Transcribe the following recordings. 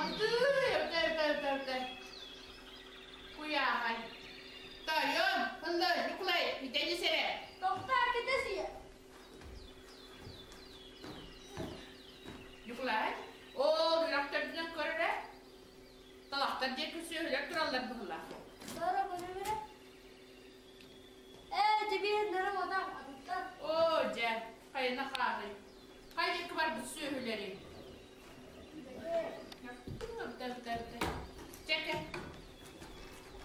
Абдыы, абдыы, абдыы, абдыы. Куйааһай. Тойон, ылла, Ньукулай, итэни сэрэ. Тохтоо, кэтэсийэ. Ньукулай, ол үрэх төрдүнэн көр эрэ. Талахтар диэки сүөһүлэр тураллар быһыылаах. Сара көрүбүрэ. Ээ, дьэбиэн нары вода атыттар. Оо, дьэ, хайана хааһый. Хайа диэки барбыт сүөһүлэри? Чэкэ.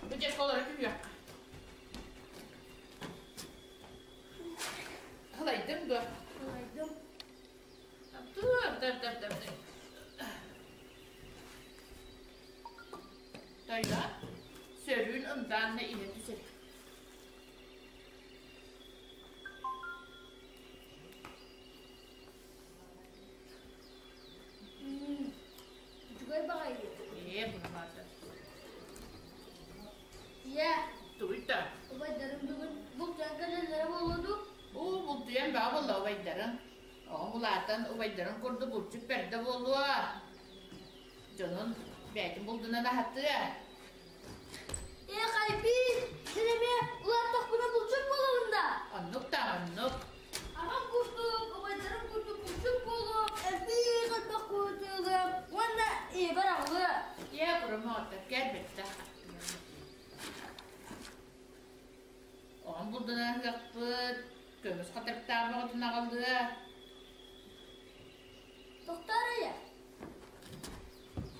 Бу дьэ олоро түһүөххэ. Ылайдым дуо? Ылайдым. Dur, dur, dur, dur, dur. Тойла, сөрүүн ымдаанна иһэ түсэр. Үчүгэй баҕайы. Ээ, быһалаата. Ийэ. Тугуйта? Убайдарым бүгүн бултуйан кэлэллэрэ буолуо дуу? Уу, бултуйан баа буолла убайдарым. Оҕом улаатан убайдарын курдук булчут бэрдэ буолуо. Дьонун бэйэтин булдунан аһатыа. Ээ, хайбиин, син эмиэ улааттахпына булчут буолабын да? Оннук да, оннук. Аҕам курдук, убайдарым курдук булчут буолуом, элбиих элбэх куотуылыам уонна ийэбэр аҕалыа. Ийэ курумоото кэлбэттэх. Оҕом булдунан аһыахпыт, көмүс хатырыктаах бөҕөтүн аҕалыа. Тохтоор эйэ.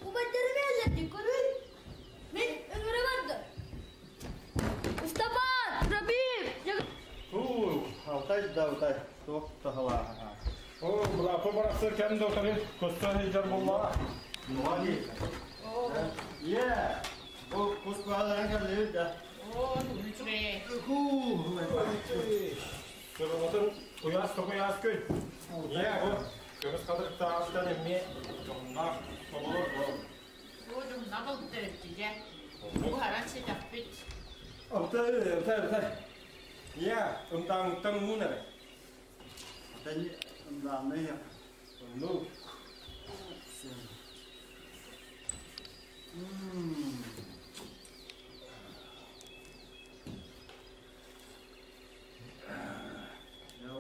Убайдарым эллэрдии көрүй. Мин ыҥыра бардым. Ыстапаан, Рабим! Уу, Алтай да Алтай, туох таһалааһа. Оо, бырааппа барахсан кэм да утары көстөн сылдьар буоллаҕа. Ийэ, бу кус бааларын кэллибит да. Оо, үчүгэй. Сырылатын куйаас да куйаас күн. Ийэ, бу көмүс хатырыктааҕыттан эмиэ дьоһуннаах соболор буолар. Оо, дьоһуннаах ылбыттар эбит дьэ. Буһаран ситэхпит. Алтай, алтай, алтай. Ийэ, ымтааҥыттан уун эрэ. Алтай ымдаанный. Оннук.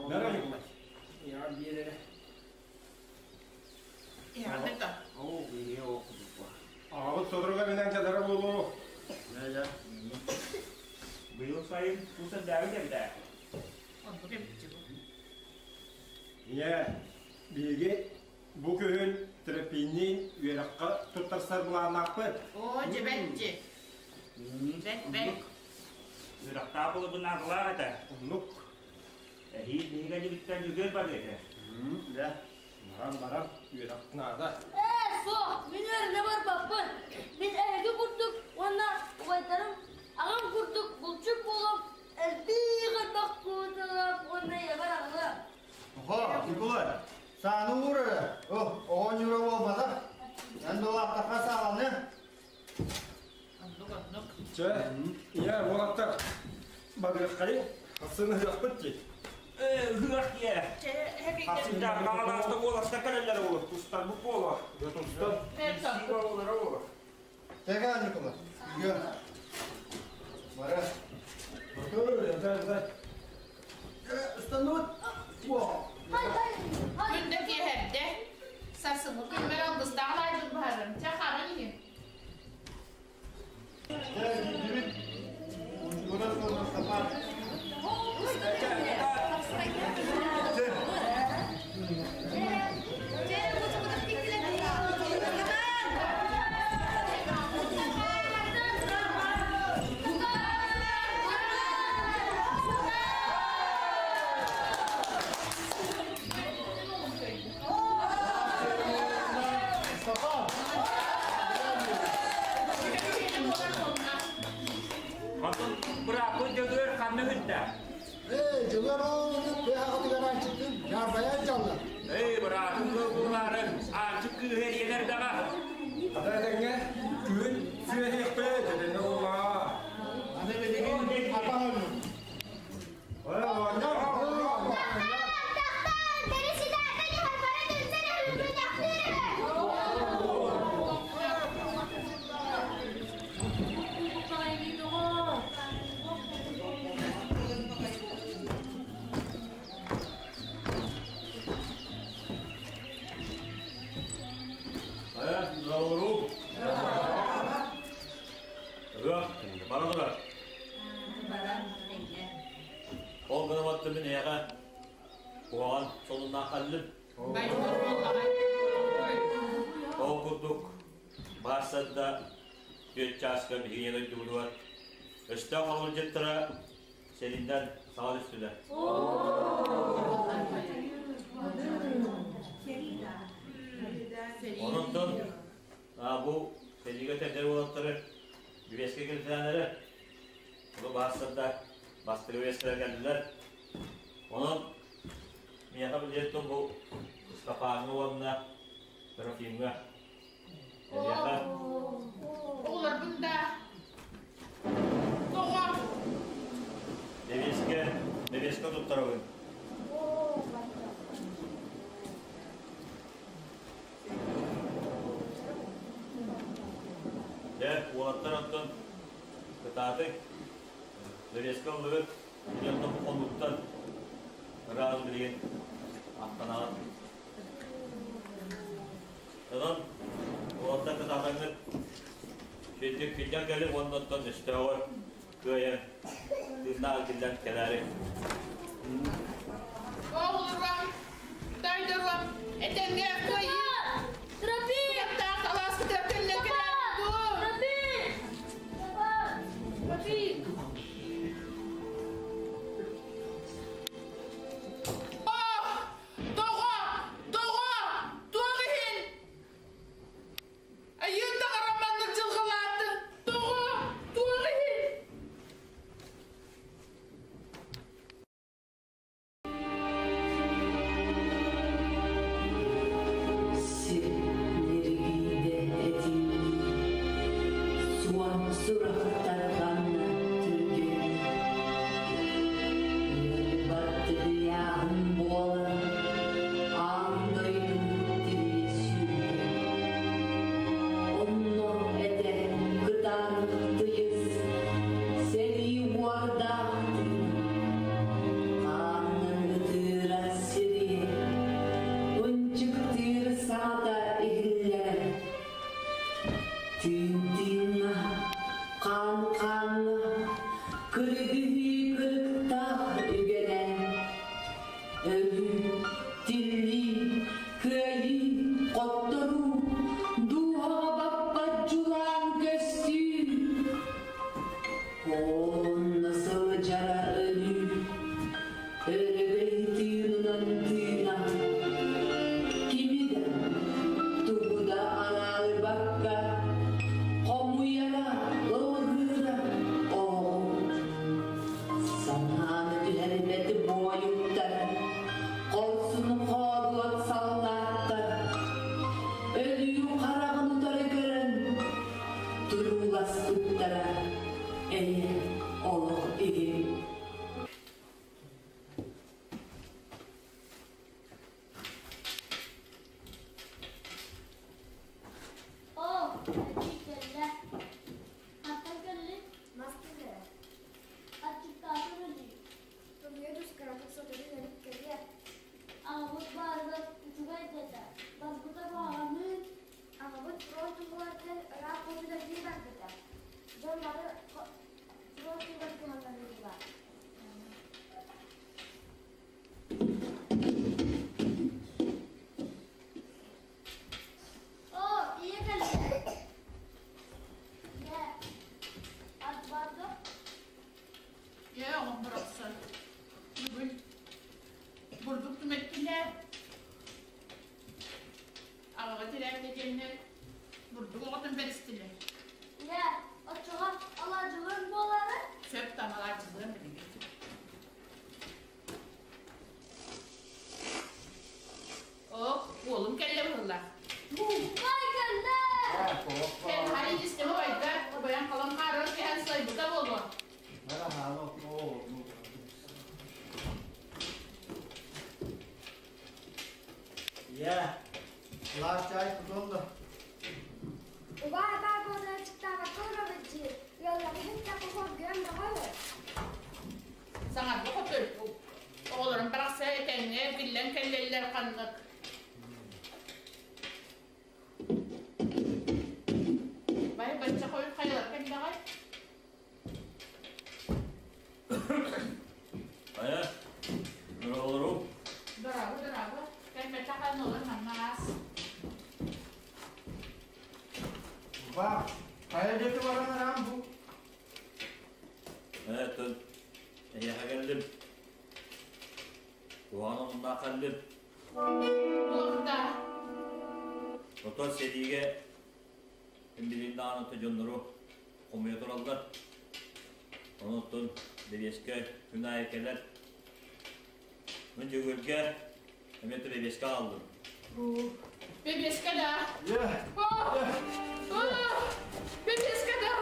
Бара Николай. Я биэрэрэ. Иһэҕин да. Оо, биһиги окудуппа. Аҕабыт соторуга минэн кэлэрэ буолуо. Дьэ, дьэ. Быйыл сайын кус элбээбит эбит Оннук эбит бу. Ийэ, биһиги бу күһүн терапийнин үөрэххэ туттарсар былааннаахпыт. Оо, дьэбэтчи. Бэт бэт. Үөрэхтээх буоларбын наадалаах этэ. Оннук. Эһиил биһиги дьибиттэн Дьөгүөр барыа этэ. Дьэ. Баран баран үөрэх наада. Ээ, суох, мин үөрэнэ барбаппын. Мин эһиги курдук уонна убайдарым аҕам курдук булчут буолан элбиих элбэх куоталаах уонна ийэбэр аҕалыам. Оһо, Николай, сааны уур эрэ. О, оҕонньоро буолбатах. Эн долаахтахха сааланы. Оннук, оннук. Чэ, ийэ уолаттар барыаххайын, хассын ыһыахпыт дии. Ээ, ыһыах диэ. Чэ, Хасыйдаах хаҥалааста уолаттар кэлэллэрэ буолуо, тустарбыт буолуо. Дьэ, тустар. Билсии буолара буолуо. Тэгэ, Николай. Үйө. Бара. Дай, дай. Ыстанныбыт. Хай, хай, хай. Күн да киэһэрдэ. Сарсыҥҥы күммэр алгыстаах алаадьын баһарым. Чэ, хааман иһин. Чэ, киирдибит. Унчугуна суох Ыстапаан. Чэ. Ыстапаан. Куһаҕан солуннаах кэллим. Ол курдук баарсарда түөрт чааска биһиги дойдубутугар өстөөх албылдьыттара сэрииннэн саҥа түстүлэр. Онон бу сэриигэ тендер уолаттары бүбэскэ кэлтээнэрэ Бу баастарда бастакы үөстэрэ кэллилэр. Онон миэхэ билиэттэн бу Ыстапааҥҥа уонна Трофимҥа. Эһиэхэ Оҕолорбун да тоҕо Дэбиэскэ, дэбиэскэ туттарабын. Дьэ, уолаттар оттон Кытаатык, бэбиэскэ ыллыгыт, дьонтон хонууттан ыраас билигин аттанаҕыт. Онон уолаттар кытаатаҥҥыт сүрдүк килдьэн кэлиҥ уонна оттон өстөөҕөр кыайан тыыннаах киллэн кэлээри. Оҕолорум, тайдарым, этэҥҥэ кыайыы! Трофим! Алааскытыгар кэллэн кэлээри дуо? Трофим! Трофим! Ох! Тоҕо? Тоҕо? Туох иһин? Айыы таҥара маннык дьылҕалаатын. Тоҕо? Туох иһин? Сир ньиргийдэ этиҥнии, суон сурах тарҕанна түргэнник. Ыарбат тыйааһын буолан, аан дойдуну тилийэ сүүрдэ. Онно этэ кытаанах тыйыс, сэрии уордаах тыына. Хааннан ытыыра сири, ынчыктыыр саҥата иһиллэрэ. Тыын-тыыҥҥа, хаан-хааҥҥа, кыргыһыы кырыктаах үгэнэ. Өлүү, тиллии, кыайыы, хотторуу, дууһаҕа баппат дьулаан көстүү. Онно сылдьара өлүү, өрөгөй тыынынан тыына, кими да, тугу да араарбакка, хомуйара, ылгыыра оҕоҕу. Санааны түһэрбэт буойуттар, хорсун хоодуот саллааттар, өлүү хараҕын утары көрөн, турууласпыттара эйэ олох иһин. Оо, эдьиий кэллэ. Хантан кэллиҥ? Мас киллэрэ. Аччыктаатым ини. Тымныы түс кыратык сотору өлүк кэлиэ. Аҕабыт баарыгар үчүгэй да этэ. Барбыта куһаҕаныын. Аҕабыт фронт туһугар ыраах хоту барбыта. Дьон бары фронт туһугар кыһалларыыллар. Оо, ийэ кэллэ. Ийэ, ат барда. Ийэ оҕом барахсан. Бүгүн бурдук түмэттилэр. Аҕаҕа тирээбитэ диэннэр бурдук оҕотун бэристилэр. Ийэ, оччоҕо алаадьылыаҥ буолаары? Сөп там алаадьылыам билигин. Ок, уолум кэллэ быһыылаах. Бай кэллэ! Кэл, хары истэми убайдар, убайан халан хаарар кэһэн сылайбыта буолуо. Ийэ, сылаас чай тутуом да? Убаа баа буолан аччыктаабакка олоробут дии. Ыаллары иһиттэ хоһуоргуйан бөҕө үһү. Саҥарга хотуй. Оҕолорум барахса этэҥҥэ биллэн кэллэллэр ханнык. Бай бачча хойут хайалар кэллэҕэй? Хайа, дороолору. Дорообо. Сахан олор манна аас. Ба, хайа диэки баран араан бу? Ээ, тыл, эйиэхэ кэллим. Куһаҕан омуннаах кэллим. Туохта? Отон сэриигэ билигин даҕаны ото дьоннору хомуйа тураллар. Онон бэбиэскэ күн аайы кэлэр. Мин Дьөгүөргэ эмиэ бэбиэскэ аҕаллым. Бэбиэскэ да? Бэбиэскэ да?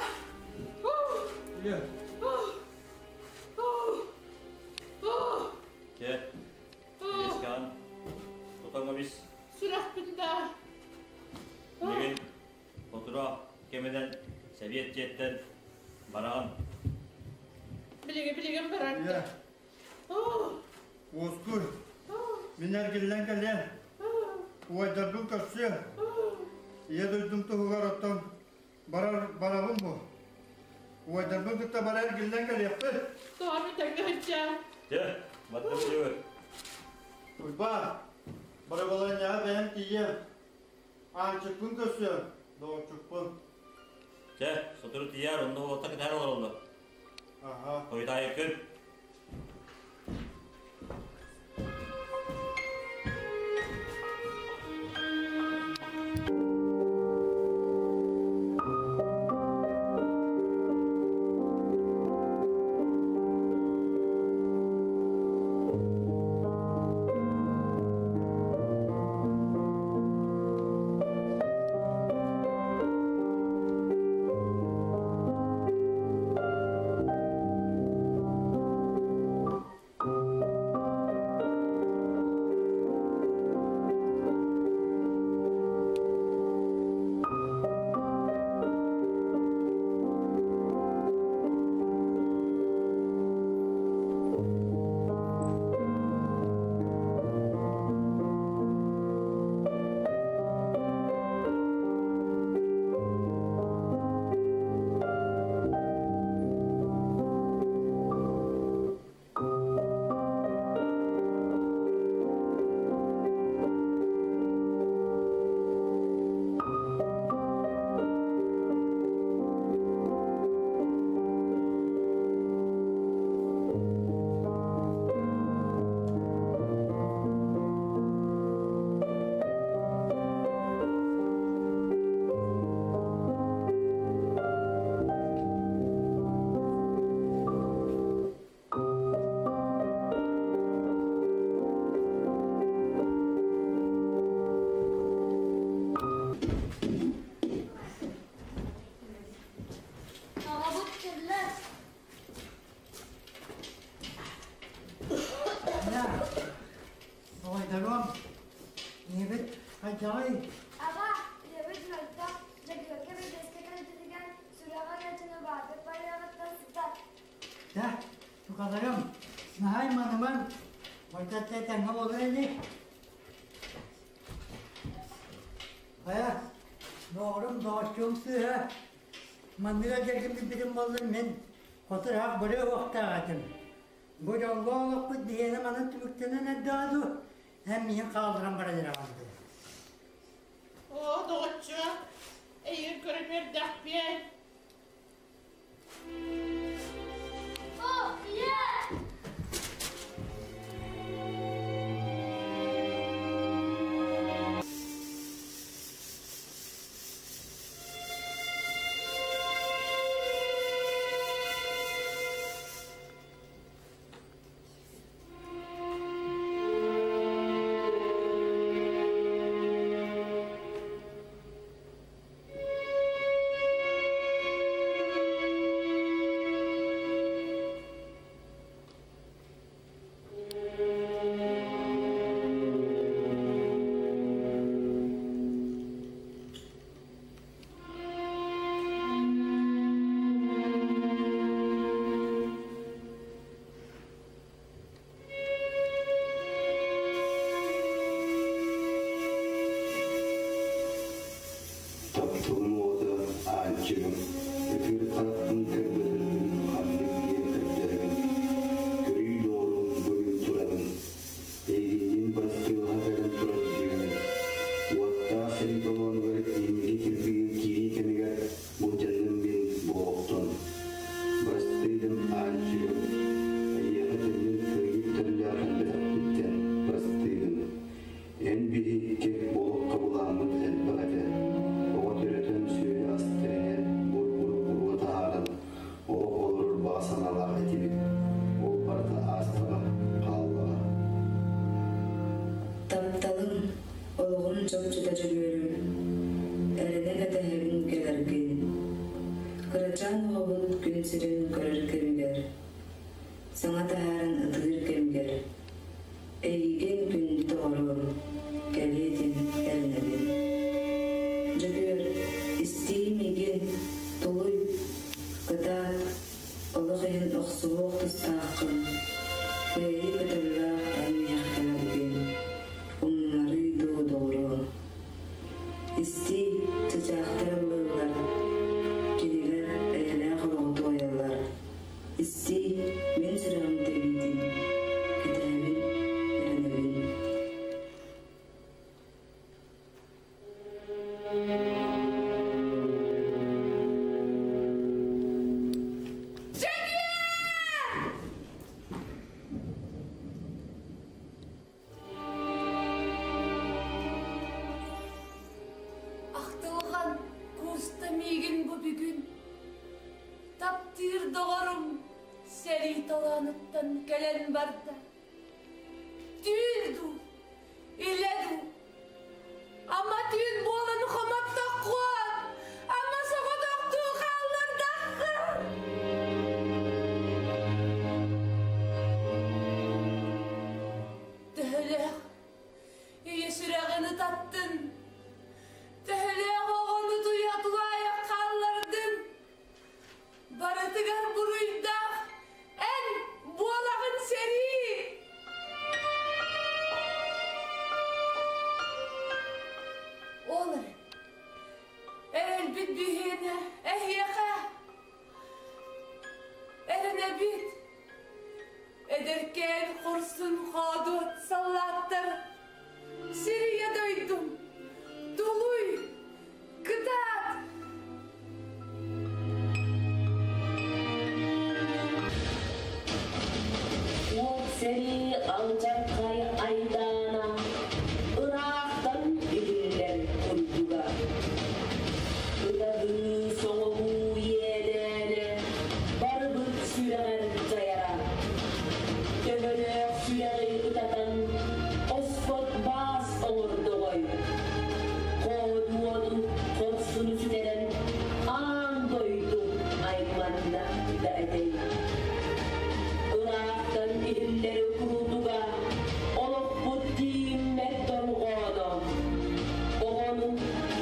Чэ, бэбиэскэҕин тутан кэбис. Сүрэхпин да. Билигин Отура кэминэн сэбиэт дьиэттэн бараҕын. Билигин билигин барар. Уоскуй. Мин эргиллэн кэлиэм. Убайдарбын көрсүөм. Ийэ дойдум туһугар оттон барар барабын бу. Убайдарбын кытта бара эргиллэн кэлиэхпит. Тоҕо бүтэҥҥэ сылдьар? Дьэ, бардым дьүөр. Уйбаан, барабаланньаҕа бэйэм тиийиэм. Аанчыкпын көрсүөм, доҕорчукпун. Чэ, сотору тиийээр, онно уолаттар кэтэһэр олороллор. Аха. Хойутаайыккын. Аҕабыт кэллэ. Оҕойдоруом, ийэбит хайдаҕый? Аҕа, ийэбит мөлтөх, Дьөгүөркэ бэбиэскэ кэлбитигэр сүрэҕэ ыалдьан баардык барыаҕыттан сытар. Да, тукаларым, наһаа айманымаҥ, барыта этэҥҥэ буолар ини. Хайа, доҕорум, доҕоччугум сыыһа, манныга дьэргин билбитим буоллар мин хоту ыраах барыа уохтаах этим. Бу дьоллоох олохпут биһиэнэ манан түмүктэнэн эрдэҕэ дуу, эн миигин хаалларан баран эрэҕин дуу? Оо, доҕоччуок, эйигин көрөн үөрдэхпиэн. О, ийээ! чопчута Дьөгүөрүм, эрэнэ кэтэһэбин кэлэргин, кырачаан оҕобут күн сирин көрөр кэмигэр, саҥа таһааран ытыыр кэмигэр, эйигин күндү доҕоруом, кэлиэ диэн эрэнэбин. Дьөгүөр, истиий миигин, тулуй, кытаат, олох иһин охсуһуох тустааххын, кыайыы көтөллөөх эн миэхэ кэлэргин, умнарыы дуу доҕоруом. Истиий, чычаахтар ыллыыллар, кинилэр эйэлээх олоҕу туойаллар. Истиий, мин сүрэҕим тэбиитин, кэтэһэбин, эрэнэбин. Ахтылҕан кууста миигин бу бүгүн. Таптыыр доҕорум сэрии толоонуттан кэлэн барда. Түүл дуу, илэ дуу, ама түүн буолан хомоттоххуон, ама соҕотохтуу хааллардаххын. Төһөлөөх ийэ сүрэҕин ытаттын, төһөлөөх оҕону туйа-тулаайах хааллардын, барытыгар буруйдаах эн буолаҕын сэрии! Ол эрэн, эрэлбит биһиэнэ эһиэхэ, эрэнэбит. Эдэркээн хорсун хоодуот саллааттар, сирийэ дойдум, тулуй, кытаат! Уот сэрии алдьархай айдаана ыраахтан иһиллэр курдуга. Ытаһыы, соҥоһуу иэдээнэ барыбыт сүрэҕэр дьайара. Төһөлөөх сүрэҕи ытатан оспот баас оҥордоҕой. Хоодуону, хорсуну сүтэрэн аан дойду айманна да этэй. Ыраахтан иһиллэр курдуга олохпут тиийиммэт дорҕооно. Оҕону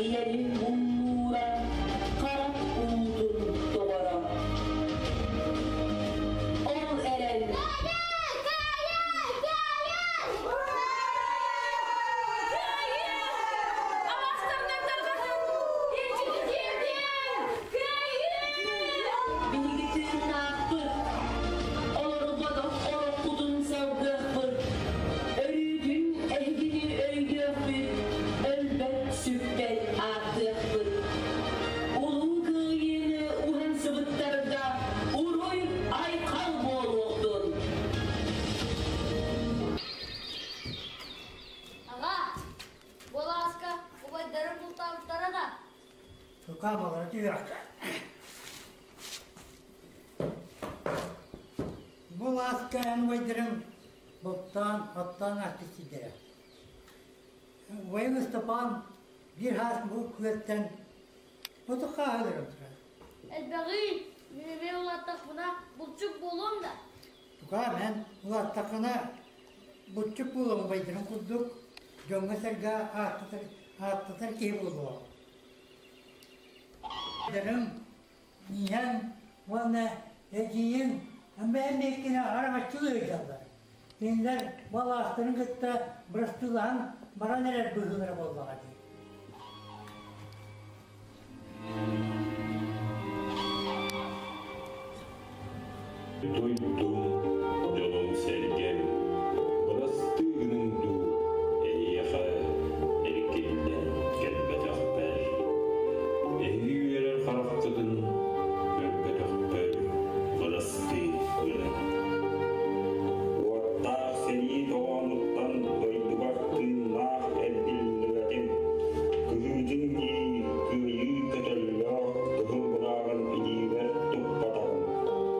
ийэни муннуура, харах уутун тоҕоро. Ол эрэн Биһиги тыыннаахпыт, олорботох олохпутун салгыахпыт, өрүүтүн эһигини өйдүөхпүт, өлбөт-сүппэт ааттыахпыт. Улуу Кыайыыны уһансыбыттарга уруй-айхал буолуохтун! Аҕа, буолааска убайдарым бултаабыттара да? Тукаамалара түһүөхтэ. Бу лааска эн убайдарыҥ бултаан, оттоон ааспыт сирдэрэ. Убайым Ыстапаан биир хаас бу күөлтэн оту хааһыларын турар. Элбэҕи мин эмиэ улааттахпына булчут буолуом да? Тукаам эн улааттаххына булчут буолуоҥ убайдарын курдук дьоҥҥо-сэргэ ааттатар, ааттатар киһи буолуоҕа. Убайдарыҥ Ийэҥ уонна эдьиийиҥ бэйэм биэккинэ араҥаччылыы сылдьаллар. Кинилэр балаастарын кытта бырастыылаһан баран эрэр быһыылара буоллаҕа дии. Дойдум, дьонум-сэргэм, бырастыы гыныҥ дуу, эһиэхэ эргиллэн кэлбэтэхпэр, эһиги үөрэр хараххытын көрбөтөхпөр бырастыы гыныҥ. Уоттаах сэрии доҕоонуттан дойдубар тыыннаах эргиллибэтим, кыһыытын дии кыайыы көтөллөөх кыһыл былааҕын илиибэр туппатаҕым,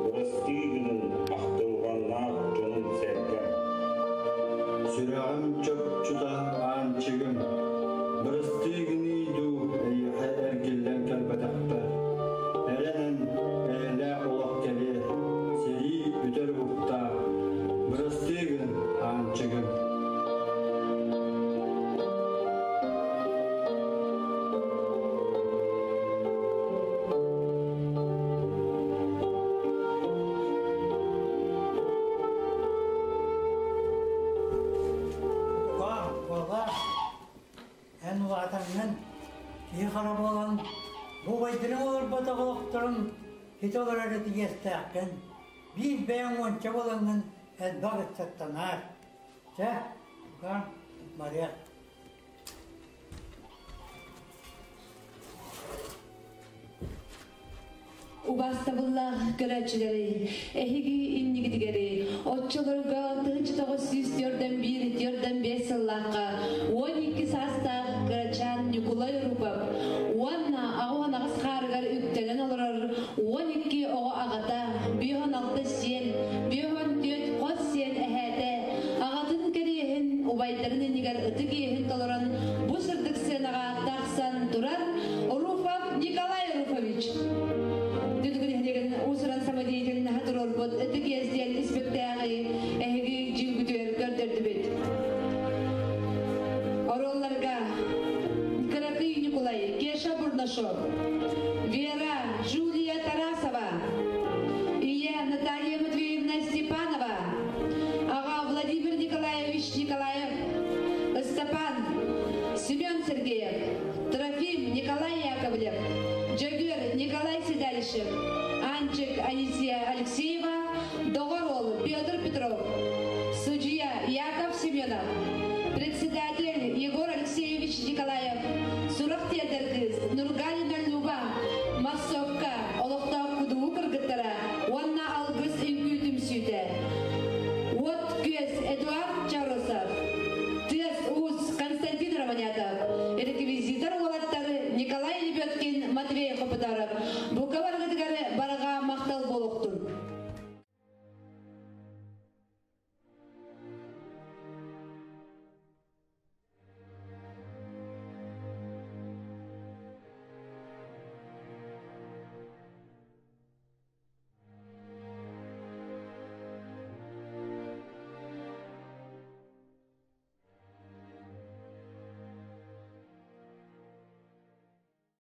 бырастыы гынын ахтылҕаннаах дьонум-сэргэм. Сүрэҕим чопчута аанчыгым, бырастыы Улаатаҥҥын киһи-хара буолан, бу убайдарыҥ олорботох олохторун ситэ олорор этигэстээххин, биир бэйэҥ уонча буолаҥҥын элбэх ыччаттанаар. Чэ, Лукан, барыах. Убаастабыллаах көрөөччүлэри, эһиги иннигитигэри оччолорго 1941-45 сыллаахха 12 саастаах кырачаан Ньукулай Рупов уонна аҕыс хаарыгар үктэнэн олорор 12 оҕо аҕата, 56 сиэн, 54 хос сиэн эһээтэ, аҕатын кэриэһин убайдарын иннигэр ытык иэһин толорон бу сырдык сыанаҕа тахсан турар Руфов Николай Руфович. Дүдүгүн нэһилиэгин уус-уран самодеятельноһа туруорбут ытык иэс диэн испэктээҕи эһиги дьүүлгүтүгэр көрдөрдүбүт. Оруолларга Кыракый Ньукулай, Кеша Бурнашов, Вера Джулия Тарасова, Ийэ Наталья Матвеевна Степанова, аҕа Владимир Николаевич Николаев, Ыстапан Семен Сергеев, Трофим Николай Яковлев, Дьөгүөр Николай Седалищев, Анчик Анисия Алексеева, Доҕор уол Петр Петров, судья Яков Семенов, председатель Егор Алексеевич Николаев, сурах тиэрдэр кыыс Нургалина Люба, массовка олохтоох кудуу кыргыттара уонна алгыс үҥкүү түмсүүтэ. Уот күөс Эдуард Чаросов, тыас уус Константин Романятов, реквизитор уолаттары Николай Лебедкин, Матвей Хопотаров.